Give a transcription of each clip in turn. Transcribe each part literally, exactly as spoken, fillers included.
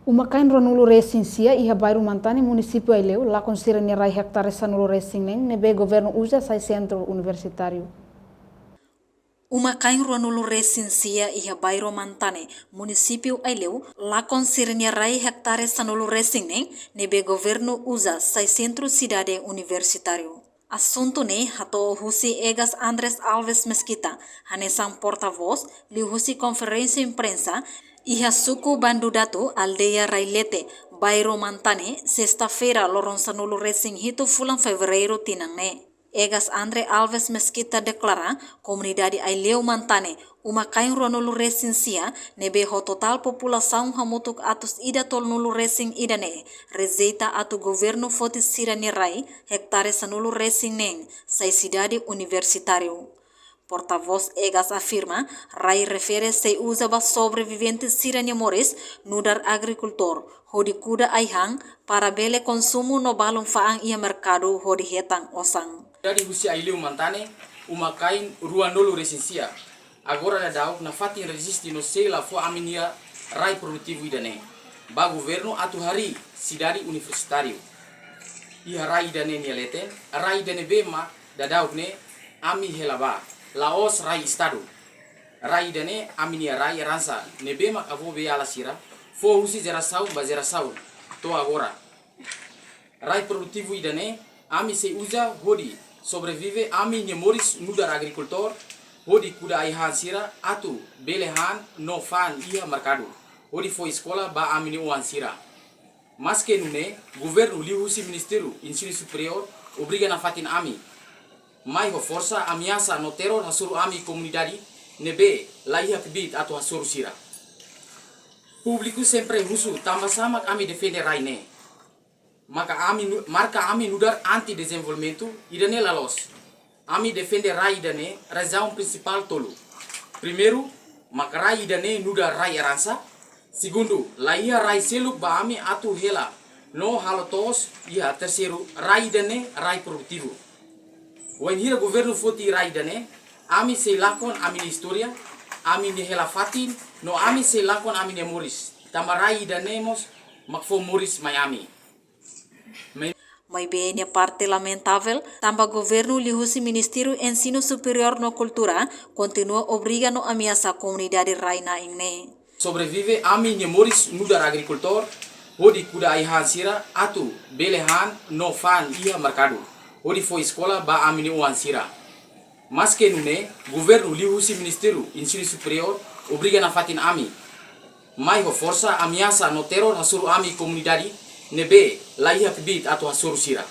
Uma-kain ruanulu-resin-sia iha bairru Mantane, munisípiu Aileu, lakon sira-nia rai ektare sanulu-resin-neen ne'ebé governu uza sai sentru universitáriu. Uma-kain ruanulu-resin-sia iha bairru Mantane, munisípiu Aileu, lakon sira-nia rai ektare sanulu-resin-neen ne'ebé governu uza sai sentru sidade universitáriu. Asuntu ne'e hato'o husi Egas Andres Alves Mesquita, hanesan portavós, liuhusi konferénsia imprensa iha suku Bandudatu, aldeia Railete, bairru Mantane, sesta-feira, loron sanulu-resin-hitu fulan Fevereiru tinan ne'e. Egas Andre Alves Mesquita deklara, komunidade Aileu Mantane, uma-kain ruanulu-resin-sia, ne'ebé ho totál populasaun hamutuk atus ida tolunulu-resin-ida ne'e, rejeita atu governu foti sira-nia rai ektare sanulu-resin-neen sai sidade universitáriu. Portavós Egas afirma, rai refere sei uza ba sobrevivente sira-nia moris, nu'udar agrikultór, hodi kuda ai-han, para bele konsumu no balun fa'an iha merkadu hodi hetan osan. Dari husi Aileu Mantane, uma-kain ruanulu-resin-sia. Agora daudaun nafatin reziste no sei la fó ami-nia rai produtivu ida-ne'e ba governu atu harii sidade universitáriu. Iha rai ida-ne'e nia leten, rai ida ne'ebé mak daudaun ne'e ami hela ba, la'ós rai estadu. Rai ida-ne'e ami-nia rai eransa, ne'ebé mak avó beiala sira fó husi jerasaun ba jerasaun to'o agora. Rai produtivu ida-ne'e ami sei uza hodi sobrevive ami-nia moris nu'udar agrikultór, hodi kuda ai-han sira atu bele han no fa'an iha merkadu, hodi fó eskola ba ami-nia oan sira. Maske nune'e, governu liuhusi Ministériu Ensinu Superiór obriga nafatin ami, mai ho forsa, ameasa no teror hasoru ami komunidade ne'ebé la iha kbiit atu hasoru sira. Públiku sempre husu tanbasá mak ami defende rai ne'e. Maka ami nu-, marka ami nu'udar anti-dezenvolvimentu, ida-ne'e la loos. Ami defende rai ida-ne'e, razaun prinsipál tolu. Primeiru, mak rai ida-ne'e nu'udar rai eransa. Segundu, la iha rai seluk ba ami atu hela no halo to'os iha. Terseiru, rai ida-ne'e rai produtivu. Wainhira governu foti rai ida-ne'e, ami sei lakon ami-nia istória, ami-nia hela-fatin, no ami sei lakon ami-nia moris. Tanba rai ida-ne'e mós mak fó moris mai ami. Mai- Maibé nia parte lamentavel, tanba governu liuhusi Ministériu Ensinu Superiór no Kultura kontinua obriga no ameasa komunidade rai-na'in ne'e. Sobrevive ami-nia moris nu'udar agrikultór, hodi kuda ai-han sira atu bele han no fa'an iha merkadu, hodi fó eskola ba ami-nia oan sira. Maske nune'e, governu liuhusi Ministériu Ensinu Superiór obriga nafatin ami, mai ho forsa, ameasa no teror hasoru ami komunidade ne'ebé la iha kbiit atu hasoru sira.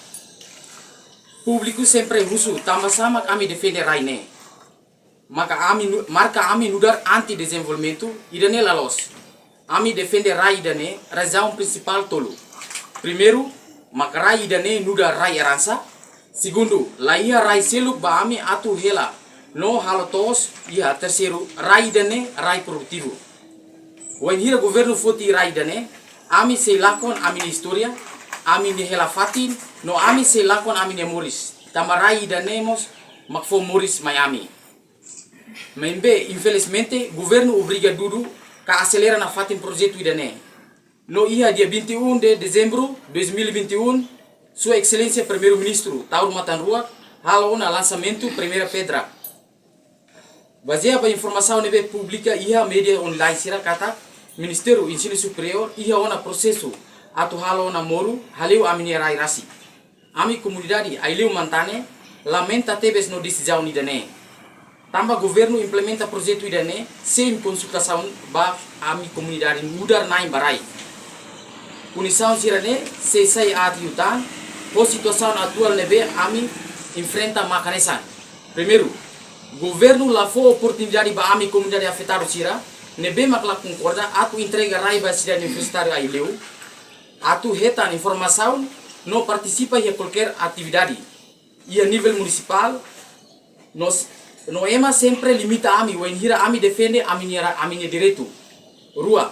Públiku sempre husu tanbasá mak ami defende rai ne'e. Maka ami nu-, marka ami nu'udar anti-dezenvolvimentu, ida-ne'e la loos. Ami defende rai ida-ne'e, razaun prinsipál tolu. Primeiru, mak rai ida-ne'e nu'udar rai eransa. Segundu, la iha rai seluk ba ami atu hela no halo to'os iha. Terseiru, rai ida-ne'e rai produtivu. Wainhira governu foti rai ida-ne'e, ami sei lakon ami-nia istória, ami-nia hela-fatin, no ami sei lakon ami-nia moris. Tanba rai ida-ne'e mós mak fó moris mai ami. Maibé, infelizmente, governu obriga dudu ka aselera nafatin projetu ida-ne'e. No iha dia vinte e um de dezembro dois mil e vinte e um, Sua Exelénsia Primeiru-Ministru Taur Matan Ruak halo ona lansamentu primeira pedra. Bazeia ba informasaun ne'ebé publika iha média online sira katak Ministériu Ensinu Superiór iha ona prosesu atu halo ona moru haleu ami-nia rai rasik. Ami komunidade Aileu Mantane lamenta tebes no desizaun ida-ne'e. Tanba governu implementa projetu ida-ne'e sein konsultasaun ba ami komunidade nu'udar na'in ba rai. Punisaun sira-ne'e sei sai aat liután ho situasaun atuál ne'ebé ami enfrenta mak hanesan. Primeiru, governu la fó oportunidade ba ami komunidade afetadu sira ne'ebé mak la konkorda atu entrega rai ba sidade universitáriu Aileu atu hetan informasaun no partisipa iha kualkér atividade iha nivel munisipál. Nos, no ema sempre limita ami wainhira ami defende ami-nia ra-, ami-nia direitu. Rua,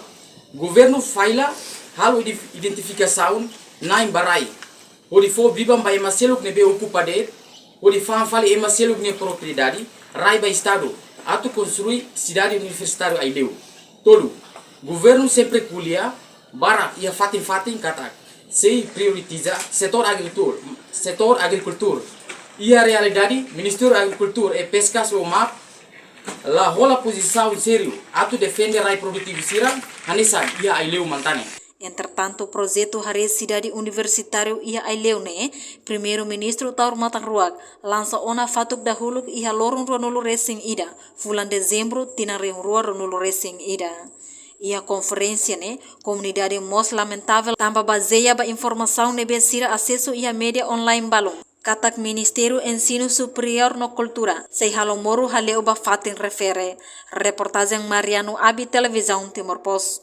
governu falla halo idif-, identifikasaun na'in ba rai, hodi fó biban ba ema seluk ne'ebé okupa de'it, hodi fa'an fali ema seluk nia propriedade, rai ba estadu, atu konstrui sidade universitáriu Aileu. Tolu, governu sempre ko'alia barak iha fatin-fatin katak sei prioritiza setór agrikultura, setór agrikultura. Iha realidade, Ministériu Agrikultura e Peskas ou MAP la hola pozisaun sériu atu defende rai produtivu sira hanesan iha Aileu Mantane. Entretantu, projetu haree sidade universitáriu iha Aileu ne'e, Primeiru-Ministru Taur Matan Ruak lansa ona fatuk dahuluk iha loron ruanulu resin ida, fulan Dezembru, tinan rihun rua ruanulu resin ida. Iha konferénsia ne'e, komunidade mós lamentavel tanba bazeia ba informasaun ne'ebé sira asesu iha média online balun, katak Ministériu Ensinu Superiór no Kultura sei halo moru hale'u ba fatin refere. Reportajen Mariano Abi, Televizaun Timor Post.